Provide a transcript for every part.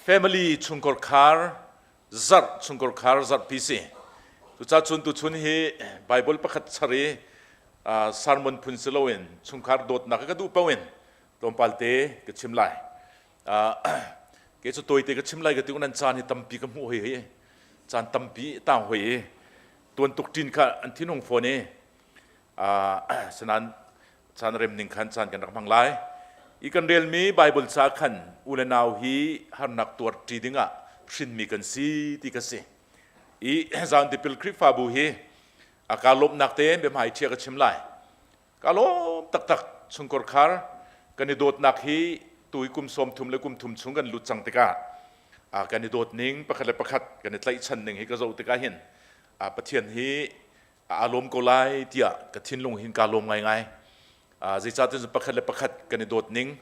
Family chungkhar khar zarh chungkhar khar zarhpi si. Cucaah cun tuchun hi Bible pakhat char i sermon phun si loin chungkhar dawtnak ka duh paoh in tlawmpal te ka chim lai. Ke cu tawite ka chim lai ka ti nan caan hi tampi ka hmuh hoi hi caan tampi tang hoi i tuan tuk ṭin kha an thinhung fawn i sanan caan rem ning khan caan kan rak hmang lai. I kan relmi Bible ca khan u le nau hi harnak tuar ṭi dingah hrinmi kan si ti ka si. I zan tipil Khrihfabu hi a ka lawmhnak te biahmai ṭhia ka chim lai. Ka lawm taktak chungkor khar kan i dawtnak hi tu hi kum 30 le kum thum chung kan lut cang tikah kan i dawt ning pakhat le pakhat kan i tlaihchan ning hi ka zoh tikah hin Pathian hi aa lawm ko lai tiah ka thinlung hin kaa lawm ngaingai. Zeicahtiah pakhat le pakhat kan i dawt ning,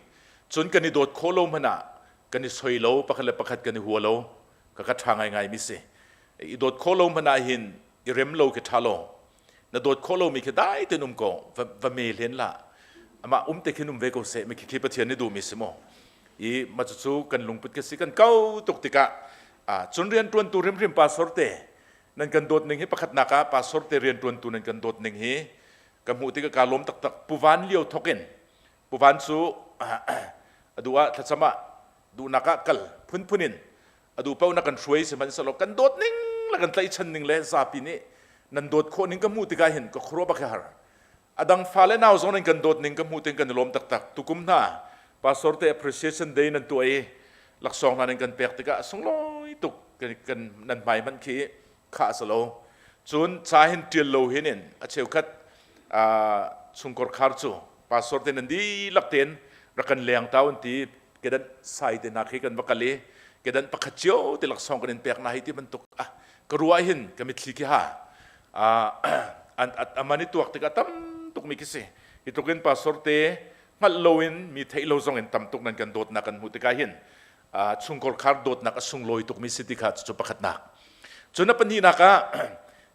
cun kan i dawt khawh lo hmanh ah kan i soi lo, pakhat le pakhat kan i hua lo, ka ka ṭha ngaingai mi si. I dawt khawh lo hmanh ah hin i rem lo khi ṭha lo. Na dawt khawh lomi khi dai tein um ko, va me hlen la. Amah um te khin um ve ko seh, mi khi Pathian nih duhmi si maw? I mah cucu kan lungput ka si kan kau tuk tikah cun rianṭuantu hrimhrim pastor te nan kan dawt ning hi pakhatnak ah pastor te rianṭuantu nan kan dawt ning hi ka hmuh tikah kaa lawm taktak. Puvan lio thawk in Puvan cu a duh ah thlacam ah duhnak ah kal phunphun in a duh paoh na kan hruai sihmanhsehlaw kan dawt ning le kan tlaihchan ning le zapi nih nan dawt khawh ning ka hmuh tikah hin ka khuaruah bak hi har. A dang fale nau zong nan kan dawt ning ka hmuh ting kan i lawm taktak. Tukum hna pastor te appreciation day nan tuah i laksawng hna nan kan pek tikah a sunglawi tuk kan nan hmai hmanh khi khah a si lo. Cun ca hin ṭial lo hin in a cheukhat chungkor khar cu pastor te nan dihlak tein rak kan leng ta un ti kedan sai te hna khi kan va kal i kedan pakhat cio te laksawng kan in pek na hi ti bantuk ah ka ruah hin ka mitthli khi ha aman i tuak tikah tam tuk mi khi si. Hi tluk in pastor te hngalh loin mi theih lo zong in tam tuk nan kan dawtnak kan hmuh tikah hin chungkhar khar dawtnak a sunglawi tukmi si ti kha cucu pakhatnak. Cun a pahnihnak ah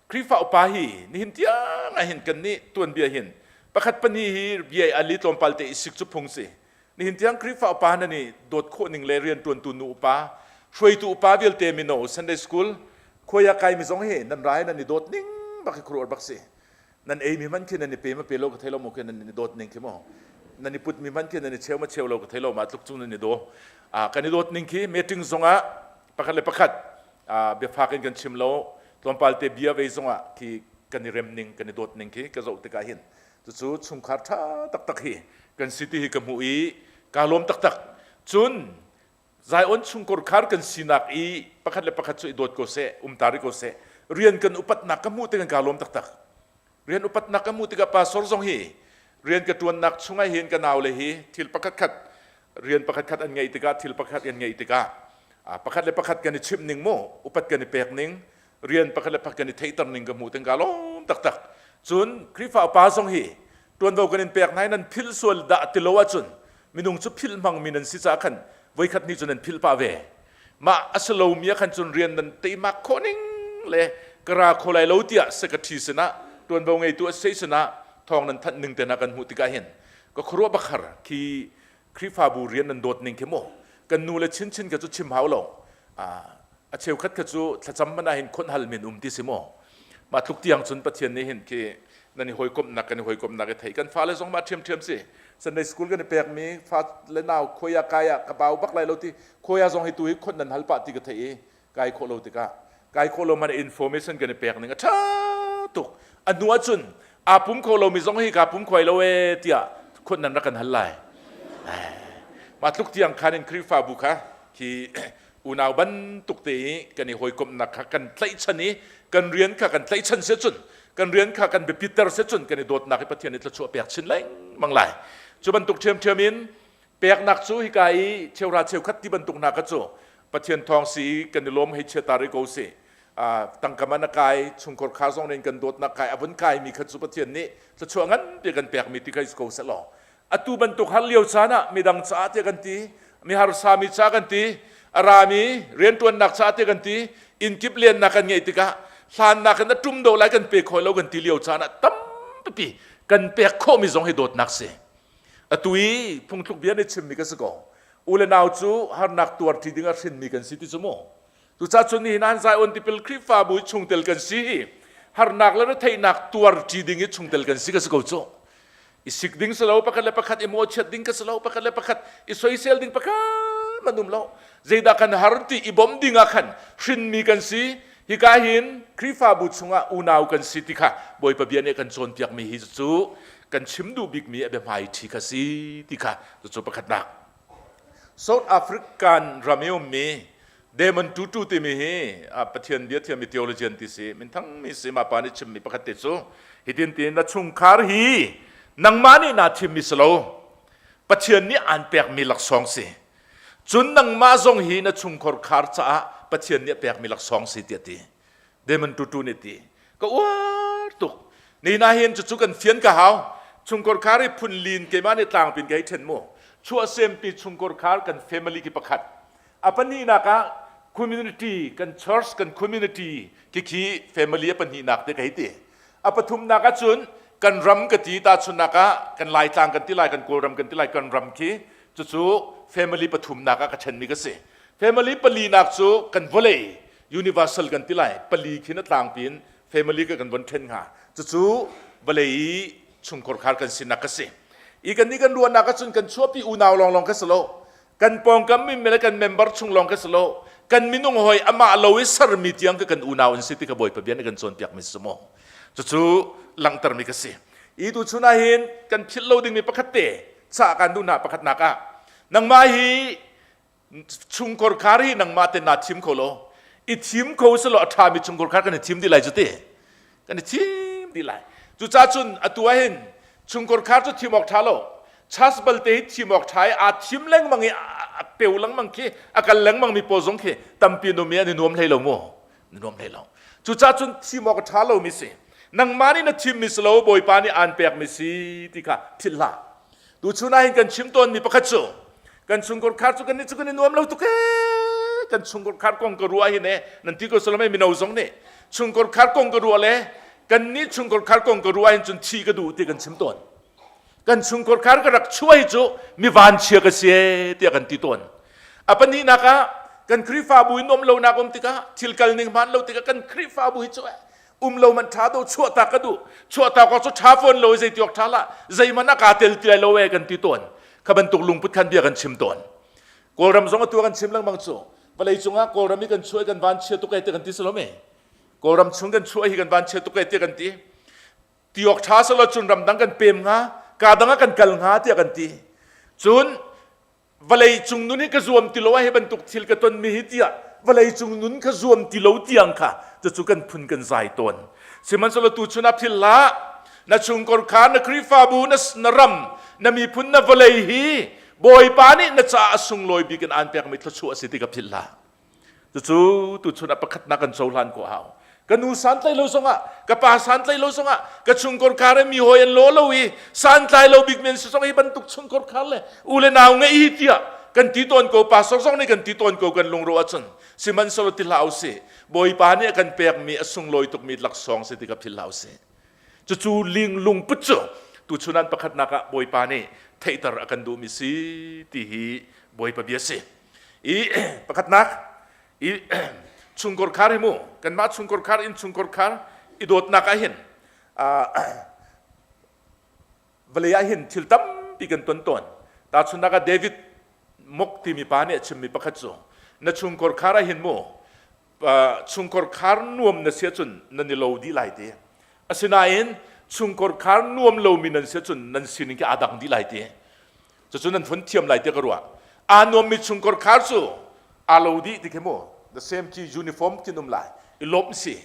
Khrihfa upa hi nihin tiang ah hin kan nih tuanbia hin pakhat pahnih hi bia i ali tlawmpal te i sik cu phung si. Nihin tiang Khrihfa upa na nih dawt khawh ning le rianṭuantu nu upa, hruaitu upa vialte mino Sunday school khuai ah kaimi zong hi nan ra i nan i dawt ning bak hi khuaruahhar bak si. Nan ei mi hmanh khi nan i pe ma pe lo ka thei lo maw khi nan i dawt ning khi maw nan i put mi hmanh khi nan i cheu ma cheu lo ka thei lo ma tluk cu nan i daw. Kan i dawt ning khi meeting zongah pakhat le pakhat biafak in kan chim lo, tlawmpal te bia vei zongah khi kan i rem ning kan i dawt ning khi ka zoh tikah hin cucu chungkhar ṭha taktak hi kan si ti hi ka hmuh i kaa lawm taktak. Cun Zion chungkhar khar kan sinak i pakhat le pakhat cu i dawt ko seh, um ta rih ko seh. Rian kan upatnak ka hmuh tikah kaa lawm taktak. Rian upatnak ka hmuh tikah pastor zong hi rian ka ṭuannak chungah hin ka naule hi thil pakhat khat rian pakhat khat an ngeih tikah thil pakhat an ngeih tikah pakhat le pakhat kan i chimh ning mu upat kan i pek ning rian pakhat le pakhat kan i theihter ning ka hmuh ting kaa lawm taktak. Cun Khrihfa upa zong hi ṭuanvo kan in pek hna i nan philh sual dah ti lo ahcun minung cu philh hmangmi nan si caah khan voikhat ni cu nan philh pah ve. Mah a si lomi ah khan cun rian nan teimak khawh ning le ka ra kho lai lo tiah secretary sinah ṭuanvo ngeitu a si sinah thawng nan thanh ning te hna kan hmuh tikah hin ka khuaruah bakhar khi Khrihfabu rian nan dawt ning khi mu kan nu le chinchin kha cu chim hau lo. A cheukhat kha cu thlacam man ah hin khonh hal min um ti si mu. Mah tluk tiang cun Pathian nih hin khi nan i hawikomhnak kan i hawikomhnak i thei kan fale zong mah ṭhiamṭhiam si. Sunday school kan i pekmi fa le nau khuai ah kai ah ka bau bak lai lo ti khuai ah zong hi tu hi khonh nan hal pah ti ka theih i kai khawh lo tikah kai khawh lo man information kan i pek ning a ṭha tuk. A hnu ah cun aa pum kho lomi zong hi kaa pum khuai lo e tiah khut nan rak kan hal lai. Mah tluk tiang khan in Khrihfabu kha khi unau bantuk te i kan i hawikomhnak kha kan tlaihchan i kan rian kha kan tlaihchan se cun kan rian kha kan biapiter se cun kan i dawtnak hi Pathian nih thluachuah pek chin lengmang lai. Cu bantuk ṭhiamṭhiam in peknak cu hika i cheuhra cheukhat ti bantuk hna kha cu Pathian thawng si i kan i lawm hei chia ta rih ko si. Tangka man a kai chungkhar kha zong nih kan dawtnak kai a vun kai mi kha cu Pathian nih thluachuah nganpi kan pek mi ti kha si ko seh law atu bantuk har lio caan ah midang caah tiah kan ti, mi harsa mi ca kan ti, a rami riantuannak caah tiah kan ti, innkip lennak kan ngeih tikah hlannak in a tum do lai kan pe kho lo kan ti lio caan ah tampi kan pek khawh mi zong hi dawtnak si. Atu i phungthluk bia nih chimmi ka si ko. U le nau cu harnak tuar ṭi ding ah hrinmi kan si ti cu mu. Cucaah cun nihin ah Zion tipil Khrihfabu i chungtel kan si hi harnak le retheihnak tuar ṭi ding i chungtel kan si ka si ko cu. I sik ding si lo, pakhat le pakhat i mawhchiat ding ka si lo, pakhat le pakhat i soisel ding pakhat man um lo. Zeidah kan har ti i bawmh ding ah khan hrinmi kan si. Hika hin Khrihfabu chungah unau kan si ti kha Bawipa bia nih kan cawnpiakmi hi cu kan chim duh bikmi a biahmai ṭhi kha si ti kha cucu pakhatnak. South African ram i ummi Demon Tutu timi hi Pathian bia thiammi theologian ti si minthangmi si mah pa nih chimmi pakhat te cu hitin tiin na chungkhar hi nangmah nih naa thimmi si lo Pathian nih aan pekmi laksawng si cun nangmah zong hi na chungkhar khar caah Pathian nih a pekmi laksawng si tiah ti Demon Tutu nih ti ka uar tuk ni na hin cucu kan fian ka hau chungkhar khar i phun lin keimah nih tlangpin ka hei then mu chuahsempi chungkhar khar kan family ki pakhat A pahnihnak ah community kan church kan community khi family a pahnihnak te ka hei ti. A pathumnak ah cun kan ram ka ti tahchunnak ah kan Laitlang kan ti lai kan Kawlram kan ti lai kan ram khi cucu family pathumnak ah ka ṭhenmi ka si. Family palinak cu kan vawlei universal kan ti lai pali khin a tlangpi in family ka kan von ṭhen hnga. Cucu vawlei i chungkhar khar kan sinak ka si. I kan nih kan ruahnak ahcun kan chuahpi unau lawnglawng ka si lo. Kan pawngkam mi le kan member chung lawng ka si lo. Kan minung hoi amah lo i sermi tiang ka kan unau an si ti ka Bawipa bia nih kan cawnpiak mi si maw. Cucu langhter mi ka si. I tu chun ah hin kan philh lo dingmi pakhat te ca kan duh hna pakhatnak ah nangmah hi chungkhar khar hi nangmah te naa thim kho lo. I thim kho selaw a ṭhami chungkhar khar kan i thim dih lai cu ti. Kan i thim dih lai. Cucaah cun atu ah hin chungkhar khar cu thim awk ṭha lo. Chas balte hi thim awk ṭha i aa thim lengmang i a peu lengmang khi a kal lengmang mi pawl zong khi tampi an um i an i nuam hlei lo mu. Na nuam hlei lo. Cucaah cun thim awk a ṭha lomi si. Nangmah nih na thimmi si lo Bawipa nih aan pekmi si ti kha philh hlah. Tuchun ah hin kan chim tawnmi pakhat cu kan chungkhar khar cu kan nih cu kan i nuam lo tuk ee kan chungkhar khar kong ka ruah hin ee nan ti ko salam mino zong nih chungkhar khar kong ka ruah le kan nih chungkhar khar kong ka ruah hin cun thi ka duh ti kan chim tawn kan chungkhar khar ka rak chuah hi cu mi vanchia ka si ee tiah kan ti tawn a pahnihnak ah kan Khrihfabu in um lonak um tikah thil kal ning hmaan lo tikah kan Khrihfabu hi cu um lo man ṭha do chuah ta ka duh chuah ta ko cu ṭha fawn lo zei tiok ṭha la zeihmanh a kaa tel ti lai lo e kan ti tawn kha bantuk lungput khan bia kan chim tawn Kawlram zong atu kan chim lengmang cu vawlei cungah Kawlram i kan chuah kan van chia tuk e ti kan ti salom e Kawlram chung kan chuah hi kan van chia tuk e ti kan ti tiok ṭha salo cun ramdang kan pem hnga ka dang ah kan kal hnga tiah kan ti cun vawlei cung nun hi ka zuam ti lo ah hi bantuk thil ka tonmi hi tiah vawlei cung nun ka zuam ti lo tiang kha cucu kan phun kan zai tawn sihmanhsehlaw tu chun ah phil hlah na chungkor kha na Khrihfabu na, na ram na miphun na vawlei hi Bawipa nih na caah a sunglawi bik in aan pekmi thluachuah a si ti ka philh hlah Cucu tuchun ah pakhatnak kan cohlan ko hau. Ka nu santlai lo zongah, ka pa santlai lo zongah, ka chungkhar khar mi hawi an lo lo i santlai lo bik men si zong hi bantuk chungkhar khar le u le nau ngei hi tiah kan ti tawn ko pastor zong nih kan ti tawn ko kan lungro ahcun sihmanhsehlaw ti hlah usih Bawipa nih a kan pekmi a sunglawi tukmi laksawng si ti ka philh hlah usih cucu ling lungput cu tuchun an pakhatnak ah Bawipa nih theihter a kan duhmi si ti hi Bawipa bia si I pakhatnak i chungkhar khar hi mu kanmah chungkhar khar in chungkhar khar i dawtnak ah hin vawlei ah hin thil tampi kan ton tawn tahchunhnak ah David Mok timi pa nih a chimmi pakhat cu na chungkhar khar ah hin mu chungkhar khar nuam na si ahcun nan i lo dih lai ti asinain chungkhar khar nuam lomi nan si ahcun nan sining khi aa dang dih lai ti Cucu nan fun thiam lai tiah ka ruah. Aa nuammi chungkhar khar cu aa lo dih ti khi mu. The same khi uniform khin um lai. I lawmh si.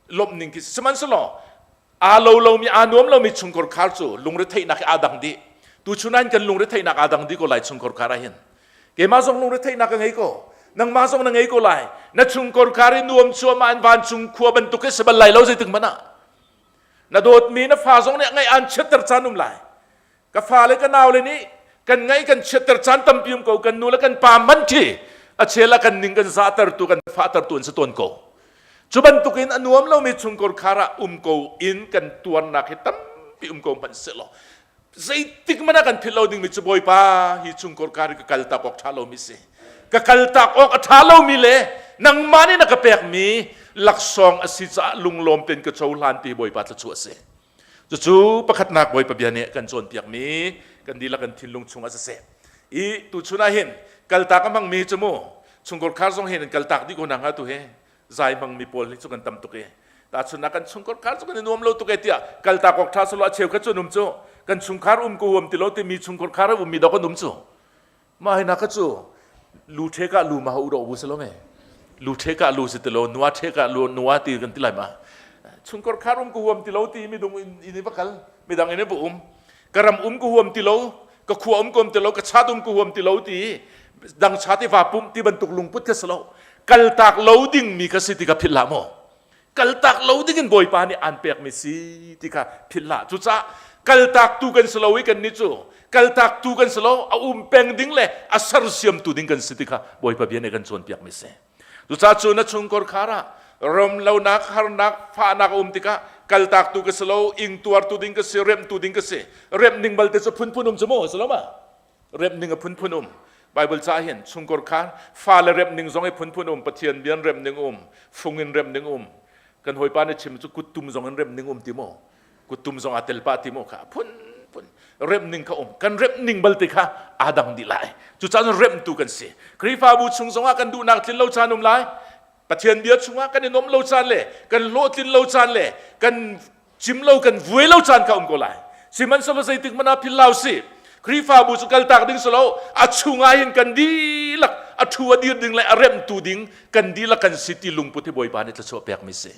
Lawmh ning khi sihmanhsehlaw aa lo lomi aa nuam lomi chungkhar khar cu lungretheihnak hi aa dang dih. Tuchun ah hin kan lungretheihnak aa dang dih ko lai chungkhar khar ah hin. Keimah zong lungretheihnak ka ngei ko. Nangmah zong na ngei ko lai. Na chungkhar khar i nuam cuahmah in vancung khua bantuk hi si bal lai lo zeitik hmanh ah. Na dawtmi na fa zong nih ngaih aan chiatter caan um lai. Ka fale ka naule nih kan ngaih kan chiatter caan tampi um ko kan nu le kan pa man khi a chel ah kan ning kan zahtertu kan fahtertu an si tawn ko. Cu bantukin a nuam lomi chungkhar khar ah um ko in kan tuarnak hi tampi um ko hmanh sehlaw. Zeitik hmanh ah kan philh lo dingmi cu Bawipa hi chungkhar kar i ka kal tak awk ṭha lomi si. Ka kal tak awk a ṭha lomi le nangmah nih na ka pekmi laksawng a si caah lunglawm tein ka cohlan ti Bawipa thluachuah a si. Cucu pakhatnak Bawipa bia nih kan cawnpiakmi kan dihlak kan thinlung chungah siseh. I tuchun ah hin kaltak a hmangmi cu mu chungkhar khar zong hin an kaltak dih ko hna hnga tu hi zai hmangmi pawl hi cu kan tam tuk i tahchunhnak kan chungkhar khar cu kan i nuam lo tuk e tiah kaltak awk ṭha silo a cheu khat cu an um cu kan chungkhar um ko huam ti lo timi chungkhar khar a ummi dok an um cu mah hi na kha cu lu ṭhe ka lu ma u do bu si lo me lu ṭhe ka lu si ti lo nua ṭhe ka lu nua ti kan ti lai ma chungkhar khar um ko huam ti lo ti mi dung in i va kal midang in i va um ka ram um ko huam ti lo ka khua um ko huam ti lo ka chat um ko huam ti lo ti dang chat i va pumh ti bantuk lungput kha si lo kaltak lo ding mi kha si ti kha philh hlah maw kaltak lo ding in bawipa nih aan pek mi si ti kha philh hlah cucaah kaltak tu kan si lo i kan nih cu kaltak tu kan si lo a um peng ding le a sersiam tu ding kan si ti kha bawipa bia nih kan cawnpiak mi si cucaah cu na chungkhar khar ah rom lonak harnak fahnak a um tikah kaltak tu ka si lo ingtuar tu ding ka si remh tu ding ka si remh ning balte cu phunphun um cu maw si lo ma remh ning a phunphun um Bible ca hin chungkor kha fale remh ning zong i phunphun um Pathian bian remh ning um fung in remh ning um kan hawipa nih chim cu kuttum zong in remh ning um ti maw kuttum zong aa tel pah ti maw kha phunphun remh ning kha um kan remh ning balte kha aa dang dih lai cucaah remhtu kan si Khrihfabu chung zongah kan duhnak tlin lo caan um lai Pathian bia chungah kan i nuamh lo caan le kan hlawhtlin lo caan le kan cim lo kan vuai lo caan kha um ko lai sihmanhsehlaw zeitik hmanh ah philh hlah usih Khrihfabu cu kaltak ding si lo a chungah hin kan dihlak a thu a dir ding le a remhtu ding kan dihlak kan si ti lungput hi Bawipa nih thluachuah pekmi si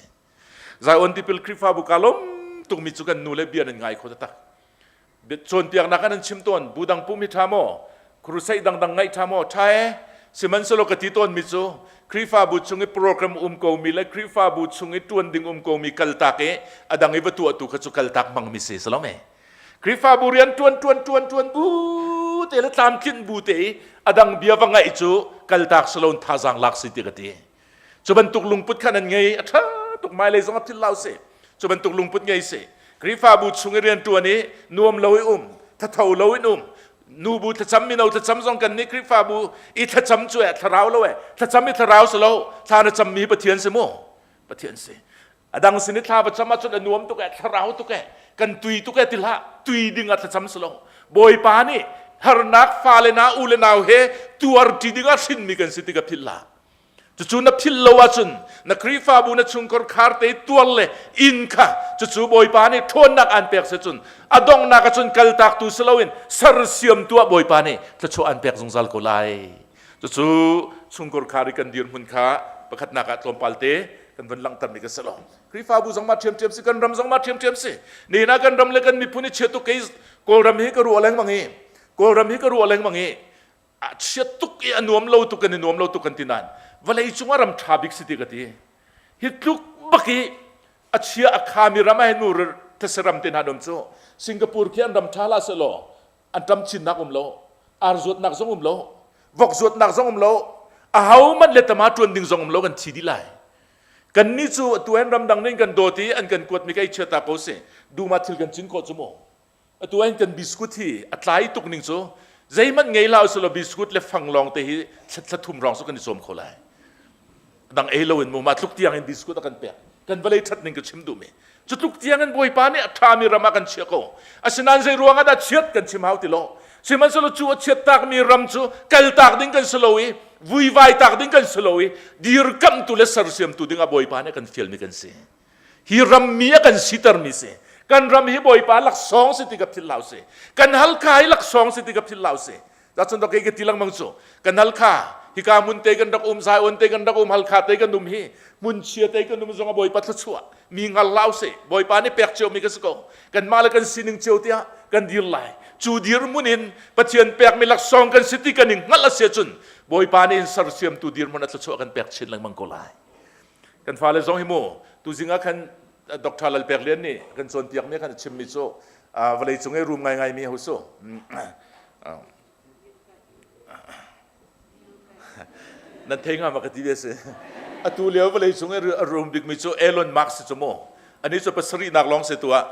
Zion tipil Khrihfabu ka lawm tukmi cu kan nu le bia nan ngai kho taktak Cawnpiaknak ah nan chim tawn bu dang pum hi ṭha maw crusade dangdang ngaih ṭha maw ṭha e sihmanhsehlaw ka ti tawnmi cu Khrihfabu chung i program um komi le Khrihfabu chung i ṭuan ding um komi kaltak i a dang i va tuahtu kha cu kaltak hmangmi si si lo me Khrihfabu rian ṭuan ṭuan ṭuan ṭuan bu te le tlamtlinh bu te i a dang bia va ngaih cu kaltak si loin thazaang lak si ti ka ti Cu bantuk lungput kha nan ngei a ṭha tuk hmailei zong ah philh hlah usih. Cu bantuk lungput ngei si. Khrihfabu chung i rianṭuan i nuam lo i um, thatho lo in um, nubu thlacam mino thlacam zong kan nih Khrihfabu i thlacam cu eh thlarau lo eh thlacam i thlarau si lo thla na cammi Pathian si mu Pathian si a dang sin i thla va cam ahcun a nuam tuk eh thlarau tuk eh kan tui tuk eh ti hlah tui ding ah thlacam si lo Bawipa nih harnak fale na u le nau he tuar ṭi ding ah hrinmi kan si ti ka philh hlah Cucu na philh lo ahcun na Khrihfabu na chungkhar khar te tuar le inn kha cucu Bawipa nih ṭhawnnak aan pek si cun a donghnak ahcun kaltaktu si loin sersiamtu ah Bawipa nih thluachuah aan pek zungzal ko lai. Cucu chungkhar khar i kan dirhmun kha pakhatnak ah tlawmpal te kan vun langhtermi ka si lo. Khrihfabu zong ma ṭhiamṭhiam si, kan ram zong ma ṭhiamṭhiam si. Nihin ah kan ram le kan miphun i chiat tuk kei Kawlram hi ka ruah lengmang i Kawlram hi ka ruah lengmang i a chiat tuk i a nuam lo tuk kan i nuam lo tuk kan ti nain vawlei cungah ram ṭha bik si ti ka ti hi tluk bak i a chia a khami ram ah hin nu these ram te hna um cu Singapore khi an ram ṭha hlah sehlaw an ṭam chinnak um lo ar zuatnak zong um lo vok zuatnak zong um lo a ho manh le tama ṭuan ding zong um lo kan thi dih lai kannih cu atu an ramdang nih kan dawt i an kan kuatmi ka ei chia ta ko si duma thil kan cin khawh cu mu Atu ah kan biscuit hi a tlai tuk ning cu zeihmanh ngei hlah usih law biscuit le fang lawng te hi thla thum rong cu kan i cawm kho lai. Dang ei lo in mu mah tluk tiang in biscuit a kan pek. Kan vawlei ṭhat ning ka chim duhmi. Cu tluk tiang in Bawipa nih a ṭhami ram ah kan chiah ko. Asinain zei ruang ah dah chiat kan chim hau ti lo. Sihmanhsehlaw cu a chiat takmi ram cu kaltak ding kan si lo i vuivai tak ding kan si lo i dirkamhtu le sersiamtu ding ah Bawipa nih a kan fialmi kan si. Hi rammi a kan sitermi si. Kan ram hi Bawipa laksawng si ti ka philh hlah si. Kan Halkha hi laksawng si ti ka philh hlah si. Cun dok ka ti lengmang cu. Kan Halkha hika hmun te kan rak um Zion te kan rak um Halkha te kan um hi hmun chia te kan um zong a Bawipa thluachuah mi ngal hlah usih. Bawipa nih pek cio mi ka si ko. Kanmah le kan sining cio tiah kan dir lai. Cu dirhmun in Pathian pekmi laksawng kan si ti kan i hngalh a si ahcun Bawipa nih in sersiamtu dirhmun a thluachuah kan pek chin lengmang ko lai. Kan fale zong hi mu tuzing ah khan Dr. Lalpek Lian nih kan cawnpiakmi khan a chimmi cu vawlei cung i rum ngaingaimi ho su nan thei nga ma ka ti ve si atu lio vawlei cung i a rum bikmi cu Elon Musk si cu mu ani cu pasarih nak lawng si tu ah.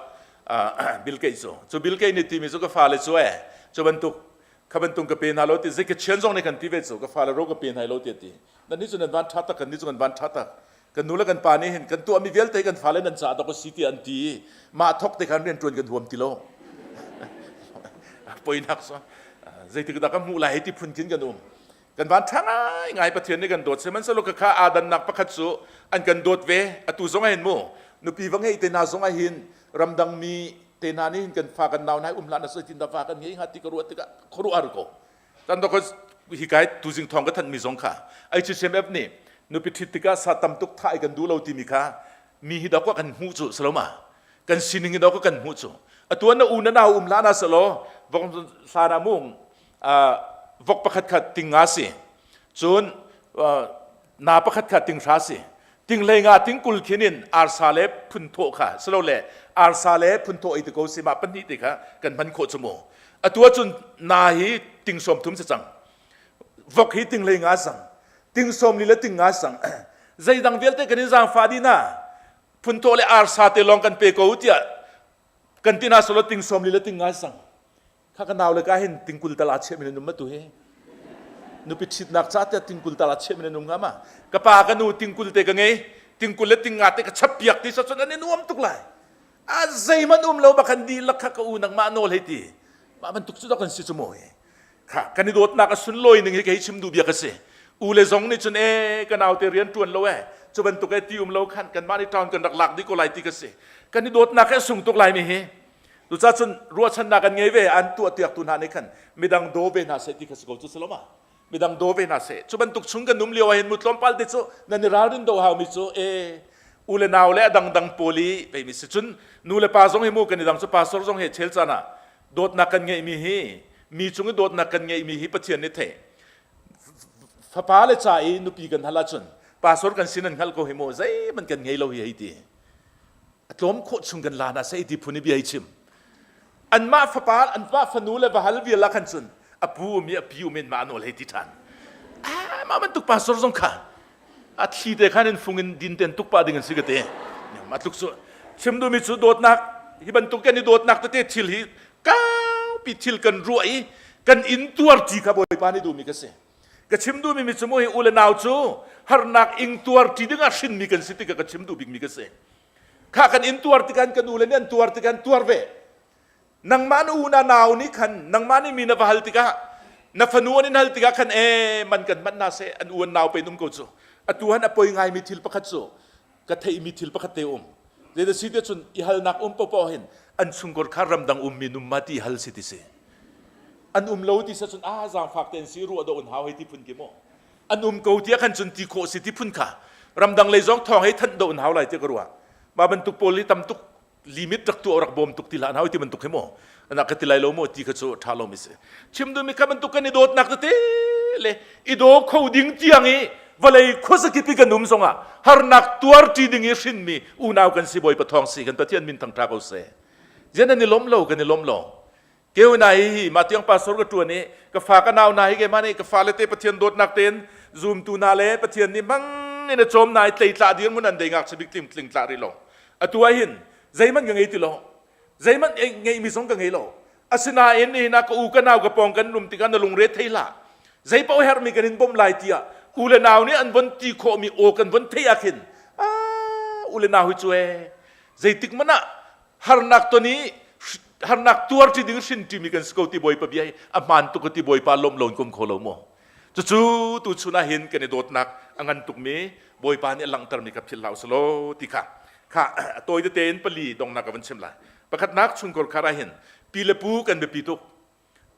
Bill Gates cu. Cu Bill Gates nih timi cu ka fale cu eh cu bantuk kha bantuk ka pe hna lo ti zei ka chian zong nih kan ti ve cu ka fale ro ka pe hna lo ti a ti. Nan nih cu nan van ṭha tak kan nih cu kan van ṭha tak. Kan nu le kan pa nih hin kan tuahmi vialte kan fale nan caah dok a si tiah an ti i mah thok te khan rian ṭuan kan huam ti lo. Poinak so zeitik dah ka hmuh lai ti phun khin kan um. Kan van ṭha ngai ngai Pathian nih kan dawt sihmanhsehlaw ka kha aa dannak pakhat cu an kan dawt ve atu zong ah hin mu nupi va ngeih te hna zong ah hin ramdang mi te hna nih hin kan fa kan nau hna um hlah na zeitin dah fa kan ngei hnga ti ka ruah tikah khuaruah har ko tan to hi kai tuzing thong ka thanh mi zong kha HCMF nih nupi ṭhit tikah sa tam tuk thah i kan duh lo timi kha mi hi dawk kan hmuh cu saloma kan sining hi dawk kan hmuh cu atuan na u na nau um hlah na salo vok hlan ah mung vok pakhat kha ting nga si cun na pakhat kha ting hra si ting hlei nga ting kul khin in arsa le phunthawh kha silo le arsa le phunthawh ei te ko si ma pahnih te kha kan hman khawh chu mu atu ahcun na hi ting sawm thum si cang vok hi ting hlei nga sang ting sawm li le ting nga sang zeidang vialte kan in zaangfah dih na phunthawh le arsa te lawng kan pe ko tiah kan ti na solo ting sawm li le ting nga sang Kha ka nau le ka hin tingkul tal aa chiah mi nan um ma tu hi. Nupi ṭhitnak ca tiah tingkul tal aa chiah mi nan um hnga ma? Ka pa ka nu tingkul te ka ngei, tingkul le tingnga te ka chap piak ti cun an i nuam tuk lai. A zeihmanh um lo bakhan dihlak kha ka u nangmah nawl hei ti. Mah bantuk cu dah kan si cu mu hi. Kha kan i dawtnak a sunlawi ning hi kei chim duh bia ka si. U le zong nih cun e ka nau te rian ṭuan lo e cu bantuk e ti um lo khan kanmah nih town kan rak lak dih ko lai ti ka si. Kan i dawtnak he a sung tuk lai mi hi. Cucaah cun ruahchannak an ngei ve an tuahtiaktu hna nih khan midang daw ve hna seh ti kha si ko cu si lo ma? Midang daw ve hna seh. Cu bantuk chung kan um lio ah hin mu tlawmpal te cu nan i ralrin do haumi cu e u le nau le a dangdang pawl i veimi si cun nu le pa zong hi mu kan i dang cu pastor zong he chel caan ah dawtnak kan ngeihmi hi mi cung i dawtnak kan ngeihmi hi Pathian nih theih fapa le ca i nupi kan hal ahcun pastor kan sin an hngalh ko hi mu zeihmanh kan ngei lo hi hei ti a tlawm khawh chung kan la hna seh ti phun i bia hi chim anmah fapa anmah fanu le va hal vial ah khan cun a pu um i a pi um in mah nawl hei ti ṭhan ah mah bantuk pastor zong kha a thli te khan in fung in din ten tuk pah ding an si ka te mah tluk cu chim duhmi cu dawtnak hi bantuk kan i dawtnak tete thil hi kaupi thil kan ruah i kan in tuar ṭi kha bawipa nih duhmi ka si ka chim duhmi mi cu mu hi u le nau cu harnak ing tuar ṭi ding ah hrinmi kan si tikah ka chim duh bikmi ka si kha kan in tuar tikhan kan u le nih an tuar tikhan tuar ve nangmah na u na nau nih khan nangmah nih mi na va hal tikah na fanu an in hal tikah khan e man kan manh na seh an u an nau pe um ko cu atu han a poi ngaimi thil pakhat cu ka theihmi thil pakhat te um zeidah si te cun i halnak um popoh hin an chungkor kha ramdang ummi num ma ti hal si ti si an um lo ti sa cun ah zaangfak te an si ruah do un hau hei ti phun ki mu an um ko tiah khan cun ti khawh si ti phun kha ramdang lei zong thawng hei thanh do un hau lai ti ka ruah ma bantuk pawl hi tam tuk limit rak tuah rak bawm tuk ti hlah hau ti bantuk hi mu ana ka ti lai lo mu ti kha cu tha lo mi si chim duhmi kha bantuk kan i dawtnak tete le i daw kho ding tiang i vawlei khuazakip i kan um zongah harnak tuar ṭi ding i hrinmi unau kan si Bawipa thawng si kan Pathian min thangṭha ko seh zian an i lawm lo kan i lawm lo keu na hi hi ma tiang pastor ka ṭuan i ka fa ka nau na hi ke ma nih ka fale te Pathian dawtnak tein zumtu na le Pathian nih mang in a cawm na i tleitla dir mun an dei ngak chabik tling tling tla ri lo atu ah hin zeihmanh ka ngei ti lo zeihmanh ngeihmi zong ka ngei lo asinain nihin ah ka u ka nau ka pawng kan um tikah na lungre thei hlah zeipaoh herhmi kan in bawmh lai tiah u le nau nih an von ti khawhmi aw kan von theih ah khin u le nau hi cu ee zeitik hmanh ah harnak ton i harnak tuar ṭi ding hrin ṭimi kan si ko ti bawipa bia hi a hmaan tuk ti bawipa lawmh lo in kum kho lo maw cucu tu chun ah hin kan i dawtnak a ngan tukmi bawipa nih a langhtermi kha philh hlah usalaw ti kha kha a tawi tete in pali dongnak ka van chim lai pakhatnak chungkhar khar ah hin pi le pu kan biapi tuk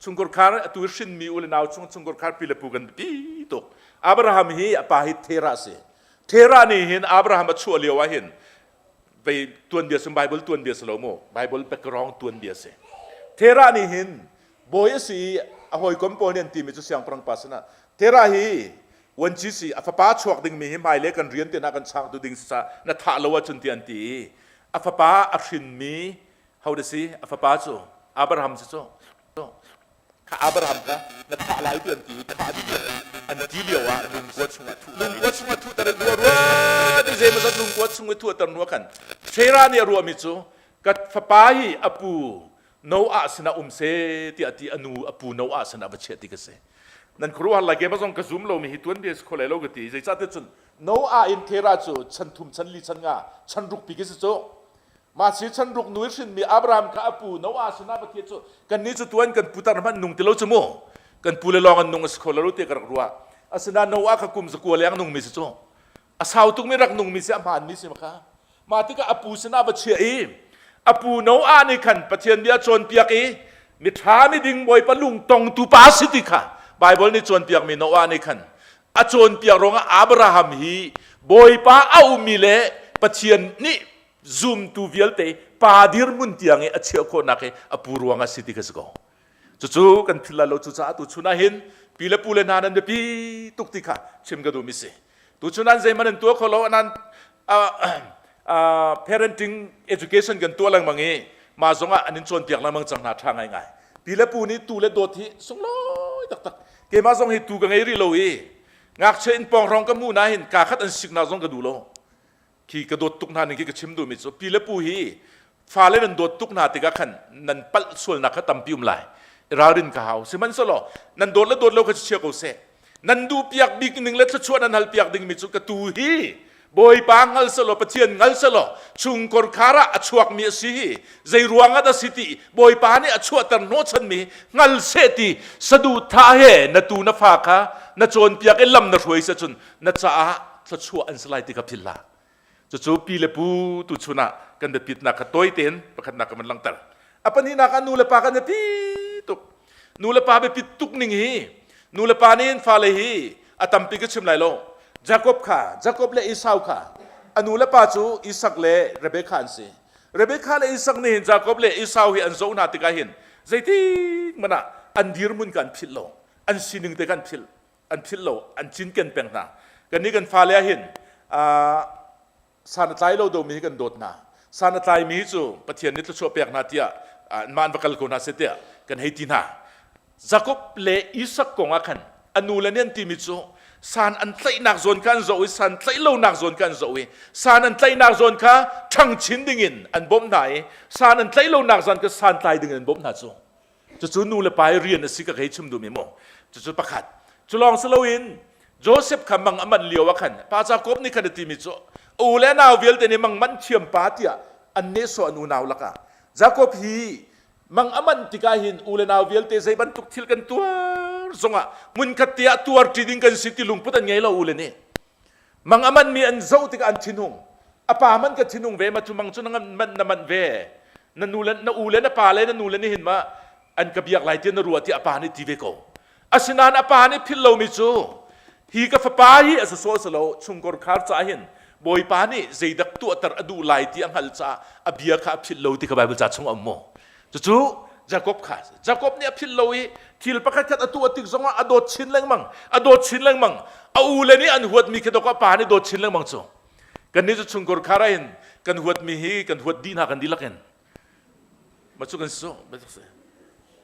chungkhar khar atu hrinmi u le nau chung chungkhar khar pi le pu kan biapi tuk Abraham hi a pa hi Terah si Terah nih hin Abraham a chuah lio ah hin vei tuanbia sum Bible tuanbia si lo mu Bible background tuanbia si Terah nih hin bawi a si i a hawikom pawl nih an timi cu siangpahrang pa sinah Terah hi vuanci si a fapa chuak dingmi hi hmailei kan rian te hna kan changtu ding si ca na thah lo ahcun ti an ti i a fapa a hrinmi ho da si a fapa cu Abraham si cu kha Abraham kha na thah lai ti an ti thah ding an ti lio ah lungkua chungah thuh lungkua chungah thuh ter ruah ruah ti zeimawzat lungkua chung i thuh ter hnu khan Sarah nih a ruahmi cu. Ka fapa hi a pu Noah sinah um seh tiah ti a nu a pu Noah sinah va chiah ti ka si. Nan khuaruahhar lai keimah zong ka zum lomi hi tuanbia si kho lai lo ka ti. Zeicah ti cun Noah in Terah cu chan thum chan li chan nga chan ruk pi khi si cu. Mah si chan ruk nu i hrinmi Abraham kha a pu Noah sinah va thiah cu kannih cu tuan kan putar hmanh nung ti lo cu mu. Kan pu le lawng an nung a si kho lo ti ka rak ruah. Asinain Noah kha kum zakua leng nungmi si cu. A sau tukmi rak nungmi si a hmaanmi si kha. Mah tikah a pu sinah va chiah i a pu Noah nih khan Pathian bia cawnpiak i miṭha miding Bawipa lungtongtu pa si ti kha Baibal nih cawnpiakmi Noah nih khan a cawnpiak ruangah Abraham hi Bawipa a ummi le Pathian nih zumtu vialte pa dirhmun tiang i a chiah khawhnak hi a pu ruangah si ti kha si ko. Cucu kan philh lai lo cucaah tu chun ah hin pi le pu le hna nan biapi tuk ti kha chim ka duhmi si. Tu chun an zeihmanh an tuah kho lo nan parenting education kan tuah lengmang i mah zongah an in cawnpiak lengmang cang hna ṭha ngaingai. Pi le pu nih tu le dawt hi sunglawi taktak. Keimah zong hi tu ka ngei rih lo i ngakchia in pawng hrawng ka hmuh na hin kaa khat an siknak zong ka duh lo. Khi ka dawt tuk hna ning khi ka chim duhmi cu pi le pu hi fale nan dawt tuk hna tikah khan nan palh sualnak kha tampi um lai. Ralrin ka hau. Sihmanhsehlaw nan dawt le dawt lo kha chia ko seh. Nan duh piak bik ning le thluachuah nan hal piak dingmi cu ka tu hi Bawipa hngal selaw Pathian hngal selaw chungkhar khar ah a chuakmi a si hi zei ruang ah dah si ti Bawipa nih a chuahter hnawhchanmi hngal seh ti saduhthah he na tu na fa kha na cawnpiak i lam na hruai cun na caah thluachuah an si lai ti kha philh hlah. Cucu pi le pu tuchun ah kan biapitnak kha tawi tein pakhatnak ka van langhter. A pahnihnak ah nu le pa kan biapi tuk. Nu le pa biapit tuk ning hi nu le pa nih fale hi a tampi ka chim lai lo. Jakob kha Jakob le Esau kha a nu le pa cu Isak le Rebekah an si. Rebekah le Isak nih hin Jakob le Esau hi an zoh hna tikah hin zeitik hmanh ah an dirhmun kha an philh lo. An sining te kha an philh. An philh lo an cinken peng hna kannih kan fale ah hin san a tlai lo domi hi kan dawt hna san a tlaimi cu Pathian nih thluachuah pek hna tiah mah an va kal ko hna seh tiah kan hei ti hna Jakob le Isak kong ah khan a nu le nih an timi cu san an tlaihnak zawn kha an zoh i san tlaih lonak zawn kha an zoh i san an tlaihnak zawn kha ṭhang chin dingin an bawmh hna i san an tlaih lonak zawn kha san tlai dingin an bawmh hna cu Cucu nu le pa i rian a si ka hei chim duhmi mu. Cucu pakhat. Cu lawng si loin Joseph kha mang a manh lio ah khan pa Jakob nih khan a timi cu a u le nau vialte nih mang manh thiam pa tiah an nehsawh an unau lakah Jakob hi mang a manh tikah hin u le nau vialte zei bantuk thil kan tuar zongah hmunkhat te ah tuar ṭi ding kan si ti lungput an ngei lo u le nih Mang a manmi an zoh tikah an thinhung. A pa man ka thinhung ve ma cu mang cu na man na manh ve. Na nu le na u le na pa le na nu le nihin ma an ka biak lai ti na ruah ti a pa nih ti ve ko. Asinain a pa nih philh lomi cu hi ka fapa hi a sawsawh si lo chungkor khar caah hin Bawipa nih zeidak tuahter a duh lai ti a hngalh caah a bia kha a philh lo ti kha Baibal ca chung a um maw? Cucu Jakob kha Jakob nih a philh lo i thil pakhat khat a tuah tik zongah a dawt chin lengmang a dawt chin lengmang a u le nih an huatmi khi dawk a pa nih dawt chin lengmang cu kannih cu chungkhar khar ah hin kan huatmi hi kan huat dih hna kan dihlak in ma cu kan su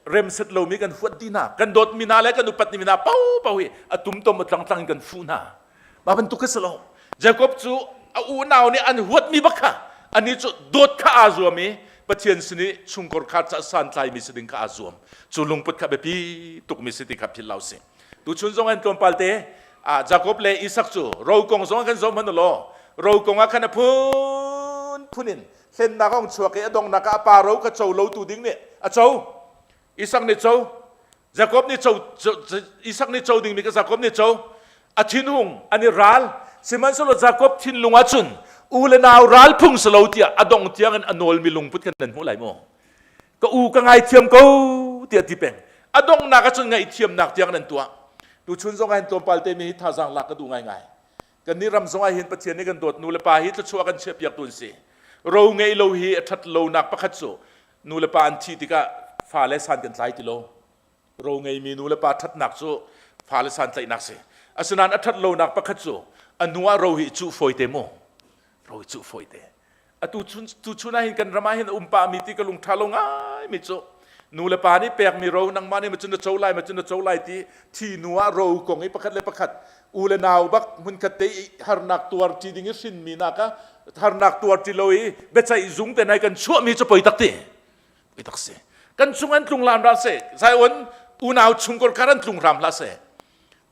rem set lomi kan huat dih hna kan dawtmi hna le kan upatmi hna pau pau hi a tumtom a tlangtlang in kan fuh hna Mah bantuk kha si lo. Jakob cu a unau nih an huatmi bak kha anih cu dawt kha aa zuam i Pathian sin i chungkor kha ca santlaimi si ding kha aa zuam. Cu lungput kha biapi tukmi si ti kha philh lo si. Tuchun zong an tlawmpal te Jakob le Isak cu ro kong zong kan zoh hmanh law ro kong ah khan a phun phun in hlennak a ong chuak i a donghnak ah a pa ro kha co lo tu ding nih a co. Isak nih co Jakob nih co Isak nih co dingmi kha Jakob nih co a thinhung an i ral sihmanhsehlaw Jakob thinlung ah cun u le nau ral phung si lo tiah a dong tiang in a nawlmi lungput khan nan hmuh lai maw ka u ka ngaithiam ko tiah ti peng a donghnak ah cun ngaihthiamnak tiang nan tuah tuchun zong ah hin tlawmpal te mi hi thazaang lak ka duh ngaingai kan nih ram zong ah hin Pathian nih kan dawt nu le pa hi thluachuah kan chiah piak tu an si ro ngei lo hi a ṭhat lonak pakhat cu nu le pa an thih tikah fale san kan tlai ti lo ro ngeimi nu le pa ṭhatnak cu fale san tlaihnak si asinain a ṭhat lonak pakhat cu a hnu ah ro hi cuh fawi te mu ro hi cuh fawi te atu chun tu chun ah hin kan ram ah hin a um pah mi ti ka lung ṭha lo ngai mi cu nu le pa nih pekmi ro nangmah nih macun na co lai macun na co lai ti thi nu ah ro kong i pakhat le pakhat u le nau bak hmunkhat te i harnak tuar ṭi ding i hrinmi nak ah. Harnak tuar ti lo i biaceih zung te nai kan chuahmi cu poi tak ti. Poi tak si. Kan chung an tlung lam ra se. Zion unau chungkor kar an tlung hram hlah seh.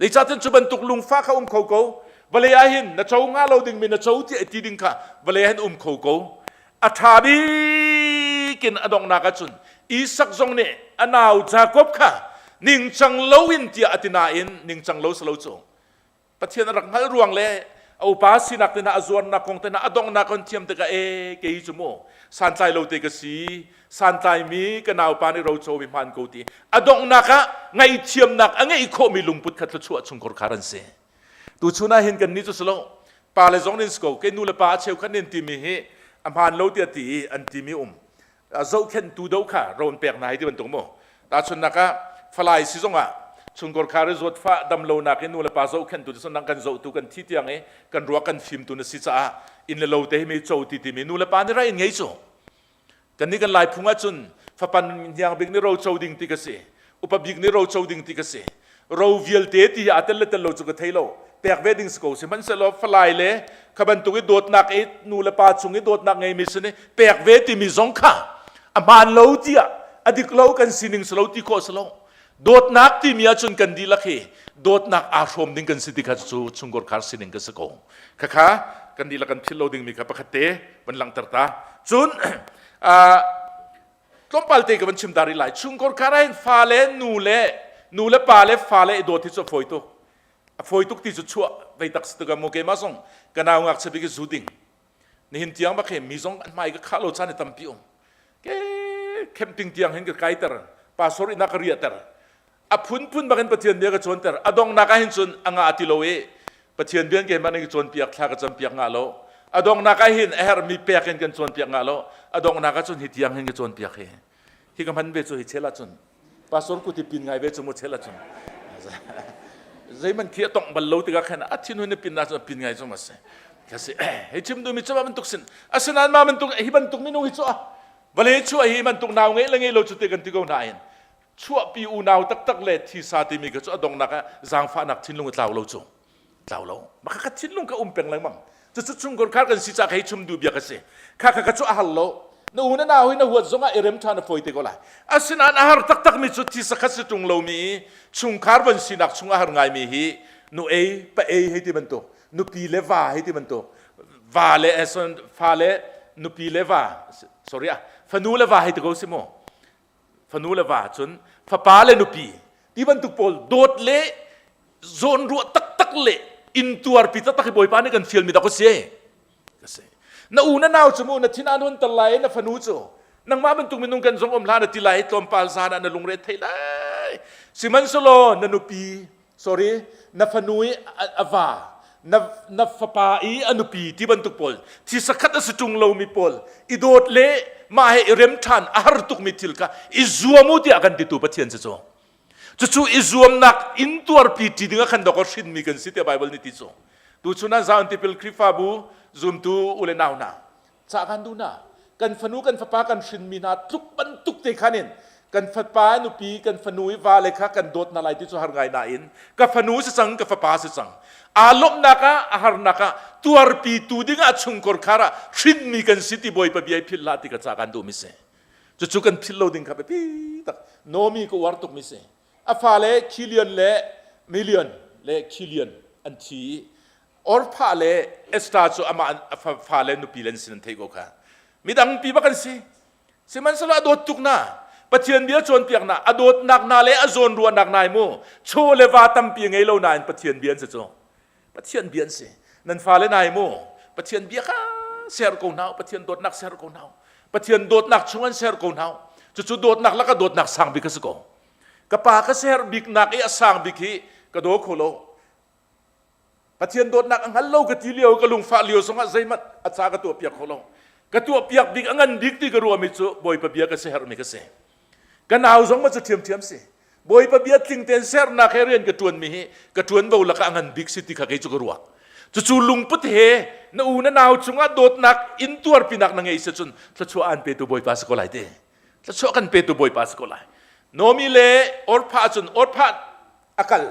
Zeicahtiah cu bantuk lungfah kha um kho ko. Vawlei ah hin na co nga lo dingmi na co ti ti ding kha vawlei ah hin um kho ko. A ṭha bik in a donghnak ahcun Isak zong nih a nau Jakob kha ningcang loin tiah a ti nain ningcang lo si lo cu. Pathian a rak hngalh ruang le a upa sinak te hna a zuarnak kong te hna a donghnak kan thiam tikah e kei cu mu santlai lo te ka si santlaimi ka naupa nih roco mi hmaan ko ti a donghnak ah ngaihthiamnak a ngeih khawhmi lungput kha thluachuah chungkhar khar an si tu chun ah hin kan nih cu silo pa le zong nin si ko ke nu le pa a cheukhat nin timi hi a hmaan lo tiah ti i an timi um zohkhenhtu do kha ro an pek hna hi ti bantuk mu tahchunhnak ah falai si zongah chungkor khar i zawtfah damlonak i nu le pa zohkhenhtu ti nang kan zohtu kan thi tiang i kan ruak kan fimtu na si caah inn le lo te hi mi co ti timi nu le pa nih rai in ngei cu kan nih kan lai phung ahcun fapan hniang bik nih ro co ding ti ka si upa bik nih ro co ding ti ka si ro vialte ti hi aa tel le tel lo cu ka thei lo pek ve ding si ko sihmanhsehlaw falai le kha bantuk i dawtnak i nu le pa cung i dawtnak ngeimi sin i pek ve timi zong kha a hmaan lo tiah a dik lo kan sining si lo ti khawh si lo dawtnak timi ahcun kan dihlak hi dawtnak aa hrawm ding kan si ti kha cu chungkhar khar sining ka si ko khakha kan dihlak kan philh lo dingmi kha pakhat te van langhter ta cun tlawmpal te ka van chim ta rih lai chungkhar khar ah hin fa le nu le nu le pa le fa le i dawt hi cu a fawi tuk a fawi tuk ti cu chuah vei tak si tuk mu keimah zong ka nau ngakchia bik i zu ding nihin tiang bak he mi zong an hmai ka khah lo caan i tampi um ke camping tiang hin ka kaiter pastor inn ah ka riahter a phunphun bak in Pathian bia ka cawnter a donghnak ah hin cun a ngah ti lo i Pathian bia keimah nih ka cawnpiak thla ka campiak ngah lo a donghnak ah hin a herhmi pek in kan cawnpiak ngah lo a donghnak ah cun hi tiang hin ka cawnpiak hi hi ka hman ve cu hi chel ah cun pastor kuti pin ngai ve cu mu chel ah cun zeiman khi a tongh bal lo tikah khan a thin hun pin na cun pin ngai cu ma si kasi hei chim duhmi cu ma bantuk sin asinain ma bantuk hi bantuk minung hi cu vale chu hi bantuk nau ngei le ngei lo cu te kan ti ko hna hin chuahpi unau taktak le thisa timi kha cu a donghnak ah zaangfahnak thinlung a tlau lo cu tlau lo maka ka thinlung ka um peng lengmang cucu chungkhar khar kan si ca hei chum duh bia ka si kha kha ka cu a har lo na u na nau hi na huat zongah i rem ṭhan a fawi te ko lai asinain a har taktak mi cu thisa khat si ṭung lomi chungkhar van sinak chung a har ngaimi hi nu ei pa ei hei ti bantuk nupi le va hei ti bantuk va le fa le nupi le va sorry ah fanu le va hei ti ko si mu fanu le va cun fapa le nupi ti bantuk pawl dawt le zawnruah taktak le intuarpi taktak hi Bawipa nih kan fialmi dak si ka si na u na nau cu mu na thin an hun tar lai na fanu cu nangmah bantuk minung kan zong um hlah na ti lai tlawmpal zan ah na lungre thei lai sihmanhsehlaw na nupi sorry na fanu i a va na na fapa i a nupi ti bantuk pawl thi sakhat a si ṭung lomi pawl i dawt le mah he i rem ṭhan a har tukmi thil kha i zuam u tiah kan titu Pathian si cu cucu i zuamnak in tuarpi ṭi ding ah khan dawk hrinmi kan si tiah Bible nih ti cu tuchun ah Zion Tipil Khrihfabu zumtu u le nau hna Cah kan duh hna. Kan fanu kan fapa kan hrinmi hna tluk bantuk te khan in kan fapa nupi kan fanu i vale kha kan dawt hna lai ti cu har ngai nain ka fanu si cang ka fapa si cang aa lawmhnak ah a harnak ah tuarpi tu ding ah chungkhar khar ah hrinmi kan si ti bawipa bia i philh hlah ti ka ca kan duhmi si cucu kan philh lo ding kha biapi tak Nomi ka uar tukmi si a fale Kilion le Million le Kilion an thi i Orpha le Esther cu amah a fale nupi le an sin an theih ko kha. Midang pi bak an si. Sihmanhsehlaw a dawt tuk na. Pathian bia cawnpiak na, a dawtnak na le a zawnruahnak na mu. Chaw le va tampi ngei lo nain Pathian bia an si cu. Pathian bia an si. Nan fale nai mu. Pathian bia kha ser ko hna Pathian dawtnak ser ko hna Pathian dawtnak chung an ser ko hna Cucu dawtnak laka dawtnak sang bik a si ko. Ka pa ka ser bik nak i a sang bik hi ka daw kho lo. Pathian dawtnak a hngal lo ka ti lio ka lungfah lio zongah zeihmanh a ca ka tuah piak kho lo. Ka tuah piak bik a ngan bik ti ka ruahmi cu Bawipa bia ka siaherhmi ka si. Ka nau zong ma cu ṭhiamṭhiam si. Bawipa bia tling tein sernak he rian ka ṭuanmi hi ka ṭuanvo lakah a ngan bik si ti kha kei cu ka ruah. Cucu lungput he na u na nau cungah dawtnak in tuarpinak na ngei si cun thluachuah aan petu Bawipa si ko lai te. Thluachuah kan petu Bawipa si ko lai. Nomi le Orpha cun Orpha a kal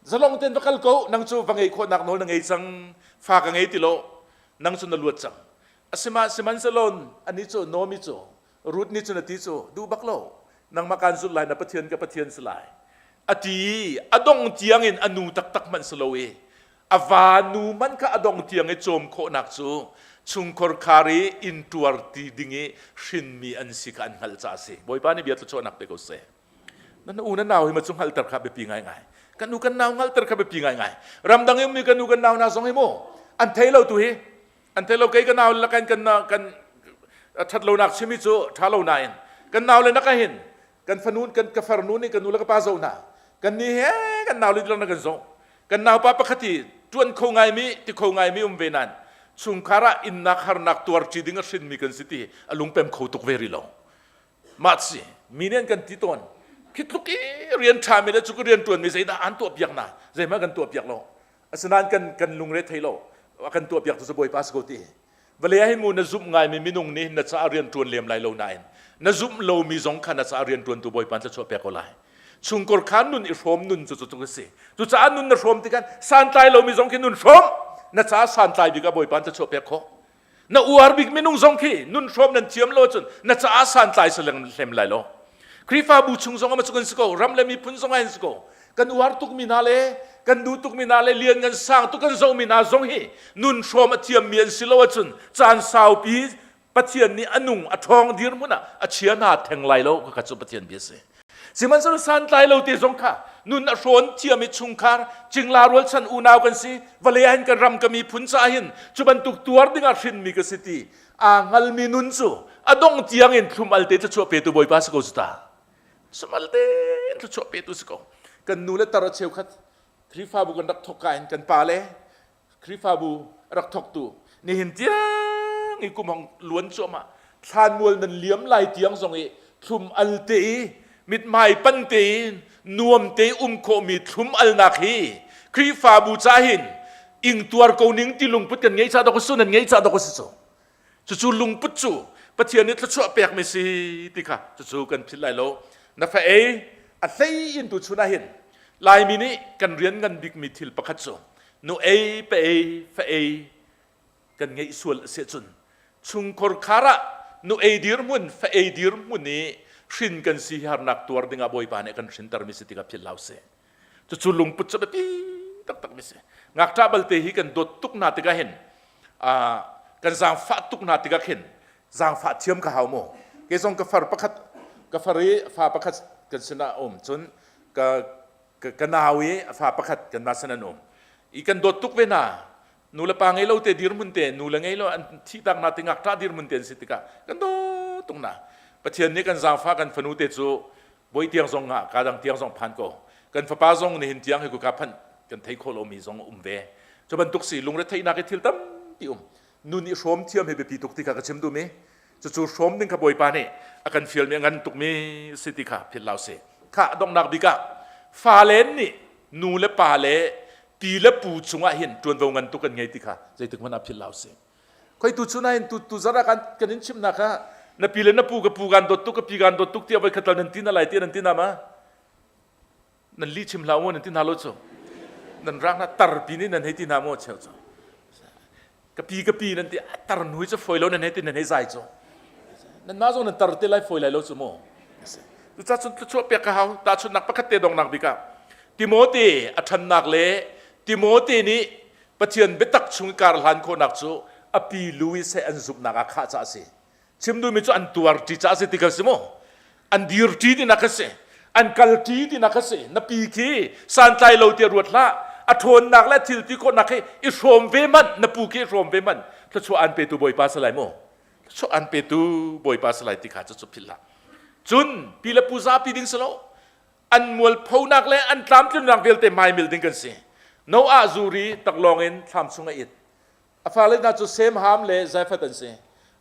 Zalong tein va kal ko, nang cu va ngei khawhnak nawl na ngei cang, fa ka ngei ti lo. Nang cu na luat cang. Asima sihmanhsehlaw ani cu Naomi cu Ruth nih cun a ti cu duh bak lo. Nangmah kaan zulh lai na Pathian ka Pathian si lai. A ti i a dong tiang in a nu taktak hmanh si lo i a va nu hmanh kha a dong tiang i cawm khawhnak cu chungkhar khar i intuar ti ding i hrinmi an si kha an hngalh caah a si. Bawipa nih bia thluachuahnak pe ko seh. Na u na nau hi ma cu hngalhter kha biapi ngaingai. Kan u kan nau hngalhter kha biapi ngaingai. Ramdang i ummi kan u kan nau hna zong hi mu an thei lo tu hi an thei lo kei ka nau lakan kan kan that lonak chimi cu tha lo nain kan nau le naka hin kan fanu kan ka farnu nih kan nu le ka pa zo hna kan ni he kan nau le na kan zo kan nau pa pakhat hi tuan kho ngai mi ti kho ngai mi um ve nan chungkhar ah innak harnak tuar ṭi ding a hrin mi kan si ti a lungpem kho tuk ve ri lo mah si mi nih an kan ti tawn khi tluk i rian ṭha mi le cu ka rian ṭuan mi zeidah an tuah piak na zeihmanh kan tuah piak lo asinain kan kan lungre thei lo a kan tuah piak tu cu bawipa si ko ti vale ah hin mu na zumh ngaimi minung nih na caah rian ṭuan lem lai lo nain na zumh lomi zong kha na caah rian ṭuantu bawipa thluachuah pek ko lai chungkor kha nun i hrawm nun cu cu a si cucaah nun na hrawm tikhan santlai lomi zong khi nun hrawm na caah santlai bik ah bawipa thluachuah pek khawh na uar bik minung zong khi nun hrawm nan thiam lo cun na caah santlai saleng hlem lai lo Khrihfabu chung zong ah kan si ko ram le miphun zong ah si ko kan uar tukmi hna le kan duh tukmi hna le lian ngan sang tuk kan zohmi hna zong hi nun hrawm a thiammi an si lo ahcun caan saupi Pathian nih a nung a ṭhawng dirhmun ah a chia hna theng lai lo ka cu Pathian bia si sihmanhsehlaw santlai lo te zong kha nun a hrawn thiam i chungkhar cingla rualchan unau kan si vale ah hin kan ram ka miphun caah hin cu bantuk tuar dingah hrinmi ka si ti aa hngalmi nun cu a dong tiang in thlum al te thluachuah petu Bawipa si ko cu ta sumal te thluachuah petu si ko kan nu le tar a cheukhat Khrihfabu kan rak thawk ka in kan pa le Khrihfabu rak thawktu nihin tiang i kum hong luan cuahmah thlanmual nan liam lai tiang zong i thlum al te i mithmai pan te i nuam te um khawhmi thlum alnak hi Khrihfabu ca hin ingtuar ko ning ti lungput kan ngei ca dok su nan ngei ca dok si cu cucu lungput cu Pathian nih thluachuah pekmi si ti kha cucu kan philh lai lo na fa ei a hlei in tu chun ah hin Laimi nih kan rian ngan bikmi thil pakhat cu nu ei pa ei fa ei kan ngeih sual a si ahcun chungkhar khar ah nu ei dirhmun fa ei dirhmun i hrin kan si harnak tuar dingah Bawipa nih kan hrintermi si tikah philh hlah usih cucu lungput cu biapi taktak mi si ngakṭah balte hi kan dawt tuk hna tikah hin kan zaangfah tuk hna tikah khin zaangfah thiam ka hau mu kei zong ka far pakhat ka far i fa pakhat kan sinah um cun ka ka nau i a fa pakhat kanmah sin an um i kan dawt tuk ve hna nu le pa ngei lo te dirhmun te nu le ngei lo an thih tak na te ngakṭah dirhmun te an si tikah kan dawt tuk na Pathian nih kan zaangfah kan fanu te cu voi tiang zong ah ka dang tiang zong phan ko kan fapa zong nihin tiang hi ka phanh kan thei kho lomi zong um ve cu bantuk si lungretheihnak i thil tampi um nun i hrawm thiam hi biapi tuk ti kha ka chim duhmi cucu hrawm ding kha Bawipa nih a kan fialmi a ngan tukmi si ti kha philh lau si kha donghnak bik ah fale nih nu le pa le pi le pu cungah hin ṭuanvo ngan tuk kan ngei ti kha zeitik hmanh ah philh lau si khoi tu chun ah tu tu zara kan kan in chimnak kha na pi le na pu ka pu kan dawt tuk ka pi kan dawt tuk tiah voi khat nan ti na lai ti nan ti na ma nan li chim hlah mu nan ti hna lo cu nan rak na tar pi nih nan hei ti hna mu cheu cu ka pi ka pi nan ti tar nui cu foi lo nan hei ti nan hei zai cu nan ma zong nan tar te lai foi lai lo cu mu cuca cun thluachuah pek ka hau tahchunhnak pakhat te dongnak bik ah Timote a ṭhannak le Timote nih Pathian biatak chung i kar hlan khawhnak cu a pi Louis he an zumhnak ah khah caah a si chim duhmi cu an tuar ṭi caah a si ti kha si mu an dir ṭi tinak kha si an kal ṭi tinak kha si na pi khi santlai lo tiah ruat hlah a ṭhawnnak le thil ti khawhnak hi i hrawm ve manh na pu khi i hrawm ve manh thluachuah an petu Bawipa si lai mu thluachuah an petu Bawipa si lai ti kha cu cu philh hlah cun pi le pu zapi ding si lo an mualphonak le an tlamtlinnak vialte maimil ding kan si Noah zuri taklawng in thlam chung a it A fale hna cu Sem, Ham le Japheth an si.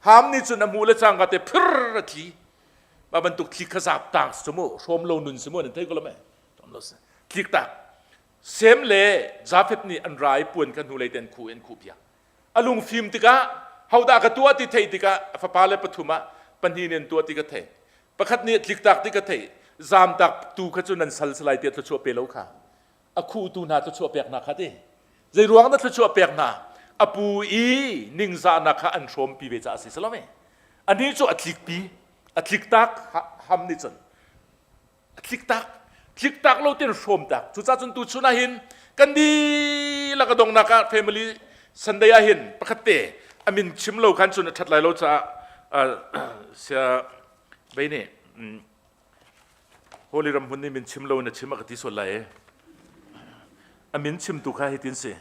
Ham nih cun a hmuh le cangka te phir a tli. Mah bantuk thli kha zap taang si mu, hrawm lo nun si mu nan thei ko lo meh. Hrawm lo si. Tlik tak. Sem le Japheth nih an ra i puan kha hnulei te an khuh an khuh piak. A lungfim tikah hodah ka tuah ti theih tikah a fapa le pathum ah pahnih nih an tuah ti ka thei. Pakhat nih tliktak ti ka thei. Zamtak tu kha cu nan sal salai tiah thluachuah pe lo kha. A khuhtu hna thluachuah pek hna kha ti. Zei ruang dah thluachuah pek hna? A pu i ningzahnak kha an hrawmpi ve caah a si si lo mi? Anih cu a tlikpi, a tliktak ham nih cun a tliktak, tliktak lo tin hrawm tak. Cucaah cun tu chun ah hin kan dihlak a donghnak ah family Sunday ah hin pakhat te a min chim lo khan cun a ṭhat lai lo caah sia bei nih Holy ram hmun nih min chim lo in a chim a ka ti sual lai e. A min chimtu kha hitin si.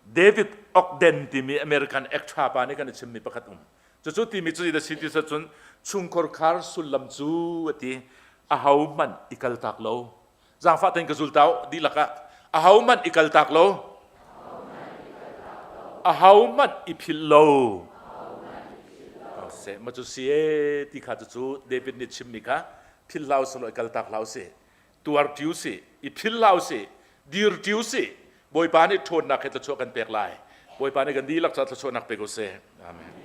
David Ogden timi American actor pa nih kan i chimmi pakhat um. Cucu timi cu zeidah si ti cun chungkhar khar sullam cu a ti. Aho hmanh i kaltak lo. Zaangfah tein ka zul tau dihlak ah. Aho hmanh i kaltak lo. Aho hmanh i philh lo. Seh ma cu si e ti kha cucu David nih chimmi kha philh hlah usih law i kaltak hlah usih. Tuar ṭi usih, i philh hlah usih, dir ṭi usih. Bawipa nih ṭhawnnak he thluachuah kan pek lai. Bawipa nih kan dihlak caah thluachuahnak pe ko seh. Amen.